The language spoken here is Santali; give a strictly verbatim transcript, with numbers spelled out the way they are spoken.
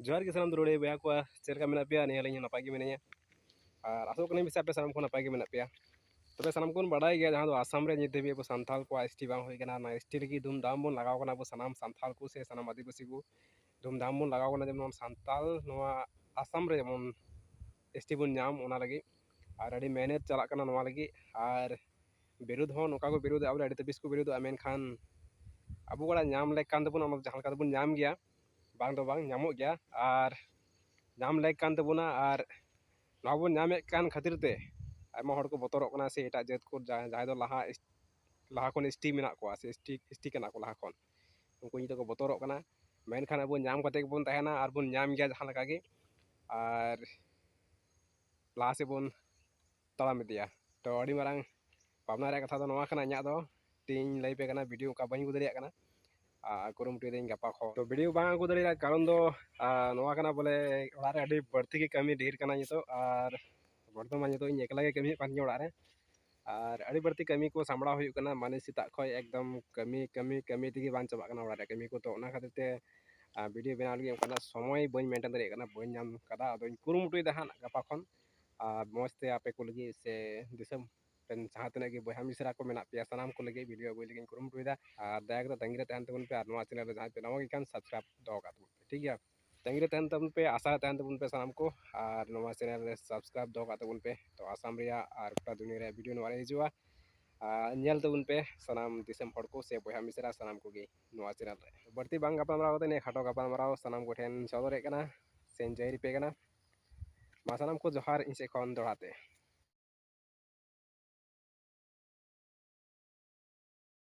ᱡᱚᱦᱟᱨ ᱜᱮ ᱥᱟᱱᱟᱢ ᱫᱩᱞᱟᱹᱲᱤᱭᱟᱹ ᱵᱚᱭᱦᱟ ᱠᱚ, ᱪᱮᱫ ᱞᱮᱠᱟ ᱢᱮᱱᱟᱜ ᱯᱮᱭᱟ? ᱱᱤᱭᱟᱹ ᱟᱹᱞᱤᱧ ᱦᱚᱸ ᱱᱟᱯᱟᱭ ᱜᱮ ᱢᱮᱱᱟᱭᱟ᱾ ᱟᱨ ᱟᱥᱚᱜ ᱠᱟᱹᱱᱟᱹᱧ ᱯᱟᱥᱮ ᱟᱯᱮ ᱥᱟᱱᱟᱢ ᱠᱚ ᱱᱟᱯᱟᱭ ᱜᱮ ᱢᱮᱱᱟᱜ ᱯᱮᱭᱟ᱾ ᱛᱚᱵᱮ ᱥᱟᱱᱟᱢ ᱠᱚᱵᱚᱱ ᱵᱟᱲᱟᱭ ᱜᱮᱭᱟ, ᱡᱟᱦᱟᱸ ᱫᱚ ᱟᱥᱟᱢ ᱨᱮ ᱱᱤᱛ ᱫᱷᱟᱹᱵᱤᱡ ᱟᱵᱚ ᱥᱟᱱᱛᱟᱲ ᱠᱚᱣᱟᱜ ST ᱵᱟᱝ ᱦᱩᱭ ᱠᱟᱱᱟ, ᱚᱱᱟ ST ᱞᱟᱹᱜᱤᱫ ᱫᱷᱩᱢᱫᱷᱟᱢ ᱵᱚᱱ ᱞᱟᱜᱟᱣ ᱠᱟᱱᱟ ᱟᱵᱚ ᱥᱟᱱᱟᱢ ᱥᱟᱱᱛᱟᱲ ᱠᱚ ᱥᱮ ᱥᱟᱱᱟᱢ ᱟᱹᱫᱤᱵᱟᱹᱥᱤ ᱠᱚ᱾ ᱫᱷᱩᱢᱫᱷᱟᱢ ᱵᱚᱱ ᱞᱟᱜᱟᱣ ᱠᱟᱱᱟ ᱡᱮᱢᱚᱱ ᱥᱟᱱᱛᱟᱲ ᱱᱚᱣᱟ ᱟᱥᱟᱢ ᱨᱮ ᱡᱮᱢᱚᱱ ST ᱵᱚᱱ ᱧᱟᱢ, ᱚᱱᱟ ᱞᱟᱹᱜᱤᱫ᱾ ᱟᱨ ᱟᱹᱰᱤ ᱢᱮᱦᱱᱚᱛ ᱪᱟᱞᱟᱜ ᱠᱟᱱᱟ ᱱᱚᱣᱟ ᱞᱟᱹᱜᱤᱫ᱾ ᱟᱨ ᱵᱤᱨᱳᱫᱷ ᱦᱚᱸ ᱱᱚᱝᱠᱟ ᱠᱚ ᱵᱤᱨᱳᱫᱷᱟ, ᱟᱵᱚ ᱟᱹᱰᱤ ᱛᱟᱹᱵᱤᱥ ᱠᱚ ᱵᱤᱨᱳᱫᱷᱟ, ᱢᱮᱱᱠᱷᱟᱱ ᱟᱵᱚ ᱚᱲᱟᱜ ᱧᱟᱢ ᱞᱮᱠ ᱠᱟᱱ ᱛᱟᱵᱚᱱᱟ, ᱚᱱᱟ ᱫᱚ ᱡᱟᱦᱟᱸ ᱞᱮᱠᱟ ᱛᱮᱵᱚᱱ ᱧᱟᱢ ᱜᱮᱭᱟ, ᱵᱟᱝ ᱫᱚ ᱵᱟᱝ ᱧᱟᱢᱚᱜ ᱜᱮᱭᱟ᱾ ᱟᱨ ᱧᱟᱢ ᱞᱮᱠ ᱠᱟᱱ ᱛᱟᱵᱚᱱᱟ, ᱟᱨ ᱱᱚᱣᱟ ᱵᱚᱱ ᱧᱟᱢᱮᱫ ᱠᱟᱱ ᱠᱷᱟᱹᱛᱤᱨ ᱛᱮ ᱟᱭᱢᱟ ᱦᱚᱲ ᱠᱚ ᱵᱚᱛᱚᱨᱚᱜ ᱠᱟᱱᱟ, ᱥᱮ ᱮᱴᱟᱜ ᱡᱟᱹᱛ ᱠᱚ ᱡᱟᱦᱟᱸᱭ ᱡᱟᱦᱟᱸᱭ ᱫᱚ ᱞᱟᱦᱟ ᱞᱟᱦᱟ ᱠᱷᱚᱱ ST ᱢᱮᱱᱟᱜ ᱠᱚᱣᱟ, ᱥᱮ ST ST ᱠᱟᱱᱟ ᱠᱚ ᱞᱟᱦᱟ ᱠᱷᱚᱱ, ᱩᱱᱠᱩ ᱱᱤᱛᱚᱜ ᱠᱚ ᱵᱚᱛᱚᱨᱚᱜ ᱠᱟᱱᱟ᱾ ᱢᱮᱱᱠᱷᱟᱱ ᱟᱵᱚ ᱧᱟᱢ ᱠᱟᱛᱮ ᱜᱮᱵᱚᱱ ᱛᱟᱦᱮᱱᱟ ᱟᱨ ᱵᱚᱱ ᱧᱟᱢ ᱜᱮᱭᱟ ᱡᱟᱦᱟᱸ ᱞᱮᱠᱟ ᱜᱮ, ᱟᱨ ᱞᱟᱦᱟ ᱥᱮᱫ ᱵᱚᱱ ᱛᱟᱲᱟᱢ ᱤᱫᱤᱭᱟ᱾ ᱛᱚ ᱟᱹᱰᱤ ᱢᱟᱨᱟᱝ ᱵᱷᱟᱵᱽᱱᱟ ᱨᱮᱭᱟᱜ ᱠᱟᱛᱷᱟ ᱫᱚ ᱱᱚᱣᱟ ᱠᱟᱱᱟ ᱤᱧᱟᱹᱜ ᱫᱚ, ᱛᱮᱦᱮᱧ ᱞᱟᱹᱭ ᱯᱮ ᱠᱟᱱᱟ, ᱵᱷᱤᱰᱤᱭᱳ ᱚᱱᱠᱟ ᱵᱟᱹᱧ ᱟᱹᱜᱩ ᱫᱟᱲᱮᱭᱟᱜ ᱠᱟᱱᱟ᱾ ᱟᱨ ᱠᱩᱨᱩᱢᱩᱴᱩᱭᱮᱫᱟᱹᱧ ᱜᱟᱯᱟ ᱠᱷᱚᱱ᱾ ᱛᱚ ᱵᱷᱤᱰᱤᱭᱳ ᱵᱟᱝ ᱟᱹᱜᱩ ᱫᱟᱲᱮᱭᱟᱜ ᱠᱟᱨᱚᱱ ᱫᱚ, ᱟᱨ ᱱᱚᱣᱟ ᱠᱟᱱᱟ ᱵᱚᱞᱮ, ᱚᱲᱟᱜ ᱨᱮ ᱟᱹᱰᱤ ᱵᱟᱹᱲᱛᱤ ᱜᱮ ᱠᱟᱹᱢᱤ ᱰᱷᱮᱨ ᱠᱟᱱᱟ ᱱᱤᱛᱚᱜ᱾ ᱟᱨ ᱵᱚᱨᱛᱚᱢᱟᱱ ᱱᱤᱛᱚᱜ ᱤᱧ ᱮᱠᱞᱟ ᱜᱮ ᱠᱟᱹᱢᱤ ᱦᱩᱭᱩᱜ ᱠᱟᱱ ᱛᱤᱧᱟᱹ ᱚᱲᱟᱜ ᱨᱮ᱾ ᱟᱨ ᱟᱹᱰᱤ ᱵᱟᱹᱲᱛᱤ ᱠᱟᱹᱢᱤ ᱠᱚ ᱥᱟᱢᱵᱲᱟᱣ ᱦᱩᱭᱩᱜ ᱠᱟᱱᱟ, ᱢᱟᱱᱮ ᱥᱮᱛᱟᱜ ᱠᱷᱚᱱ ᱮᱠᱫᱚᱢ ᱠᱟᱹᱢᱤ ᱠᱟᱹᱢᱤ ᱠᱟᱹᱢᱤ ᱛᱮᱜᱮ ᱵᱟᱝ ᱪᱟᱵᱟᱜ ᱠᱟᱱᱟ ᱚᱲᱟᱜ ᱨᱮ ᱠᱟᱹᱢᱤ ᱠᱚ᱾ ᱛᱚ ᱚᱱᱟ ᱠᱷᱟᱹᱛᱤᱨ ᱛᱮ ᱟᱨ ᱵᱷᱤᱰᱤᱭᱳ ᱵᱮᱱᱟᱣ ᱞᱟᱹᱜᱤᱫ ᱚᱱᱠᱟᱱᱟᱜ ᱥᱚᱢᱚᱭ ᱵᱟᱹᱧ ᱢᱮᱱᱴᱮᱱ ᱫᱟᱲᱮᱭᱟᱜ ᱠᱟᱱᱟ, ᱵᱟᱹᱧ ᱧᱟᱢ ᱠᱟᱫᱟ᱾ ᱟᱫᱚᱧ ᱠᱩᱨᱩᱢᱩᱴᱩᱭᱮᱫᱟ ᱦᱟᱸᱜ ᱜᱟᱯᱟ ᱠᱷᱚᱱ ᱟᱨ ᱢᱚᱡᱽ ᱛᱮ ᱟᱯᱮ ᱠᱚ ᱞᱟᱹᱜᱤᱫ ᱥᱮ ᱫᱤᱥᱚᱢ ᱨᱮᱱ ᱡᱟᱦᱟᱸ ᱛᱤᱱᱟᱹᱜ ᱜᱮ ᱵᱚᱭᱦᱟ ᱢᱤᱥᱨᱟ ᱠᱚ ᱢᱮᱱᱟᱜ ᱯᱮᱭᱟ, ᱥᱟᱱᱟᱢ ᱠᱚ ᱞᱟᱹᱜᱤᱫ ᱵᱷᱤᱰᱤᱭᱳ ᱟᱹᱜᱩᱭ ᱞᱟᱹᱜᱤᱫ ᱤᱧ ᱠᱩᱨᱩᱢᱩᱴᱩᱭᱮᱫᱟ᱾ ᱟᱨ ᱫᱟᱭᱟ ᱠᱟᱛᱮ ᱛᱟᱺᱜᱤ ᱨᱮ ᱛᱟᱦᱮᱱ ᱛᱟᱵᱚᱱ ᱯᱮ, ᱟᱨ ᱱᱚᱣᱟ ᱪᱮᱱᱮᱞ ᱨᱮ ᱡᱟᱦᱟᱸᱭ ᱯᱮ ᱱᱟᱣᱟ ᱜᱮ ᱠᱷᱟᱱ ᱥᱟᱵᱥᱠᱨᱟᱭᱤᱵᱽ ᱫᱚᱦᱚ ᱠᱟᱜ ᱛᱟᱵᱚᱱ ᱯᱮ, ᱴᱷᱤᱠ ᱜᱮᱭᱟ? ᱛᱟᱺᱜᱤ ᱨᱮ ᱛᱟᱦᱮᱱ ᱛᱟᱵᱚᱱ ᱯᱮ, ᱟᱥᱟ ᱨᱮ ᱛᱟᱦᱮᱱ ᱛᱟᱵᱚᱱ ᱯᱮ ᱥᱟᱱᱟᱢ ᱠᱚ, ᱟᱨ ᱱᱚᱣᱟ ᱪᱮᱱᱮᱞ ᱨᱮ ᱥᱟᱵᱥᱠᱨᱟᱭᱤᱵᱽ ᱫᱚᱦᱚ ᱠᱟᱜ ᱛᱟᱵᱚᱱ ᱯᱮ᱾ ᱛᱚ ᱟᱥᱟᱢ ᱨᱮᱭᱟᱜ ᱟᱨ ᱜᱚᱴᱟ ᱫᱩᱱᱤᱭᱟᱹ ᱨᱮᱭᱟᱜ ᱵᱷᱤᱰᱤᱭᱳ ᱱᱚᱣᱟ ᱨᱮ ᱦᱤᱡᱩᱜᱼᱟ, ᱟᱨ ᱧᱮᱞ ᱛᱟᱵᱚᱱ ᱯᱮ ᱥᱟᱱᱟᱢ ᱫᱤᱥᱚᱢ ᱦᱚᱲ ᱠᱚ ᱥᱮ ᱵᱚᱭᱦᱟ ᱢᱤᱥᱨᱟ ᱥᱟᱱᱟᱢ ᱠᱚᱜᱮ ᱱᱚᱣᱟ ᱪᱮᱱᱮᱞ ᱨᱮ᱾ ᱵᱟᱹᱲᱛᱤ ᱵᱟᱝ ᱜᱟᱯᱟᱞᱢᱟᱨᱟᱣ ᱠᱟᱛᱮ ᱱᱤᱭᱟᱹ ᱠᱷᱟᱴᱚ ᱜᱟᱯᱟᱞᱢᱟᱨᱟᱣ ᱥᱟᱱᱟᱢ ᱠᱚᱴᱷᱮᱱ ᱥᱚᱫᱚᱨᱮᱫ ᱠᱟᱱᱟ ᱥᱮᱧ ᱡᱟᱹᱦᱤᱨ ᱯᱮ ᱠᱟᱱᱟ᱾ ᱢᱟ ᱥᱟᱱᱟᱢ ᱠᱚ ᱡᱚᱦᱟᱨ ᱤᱧ ᱥᱮᱫ ᱠᱷᱚᱱ ᱫᱚᱦᱲᱟ ᱛᱮ᱾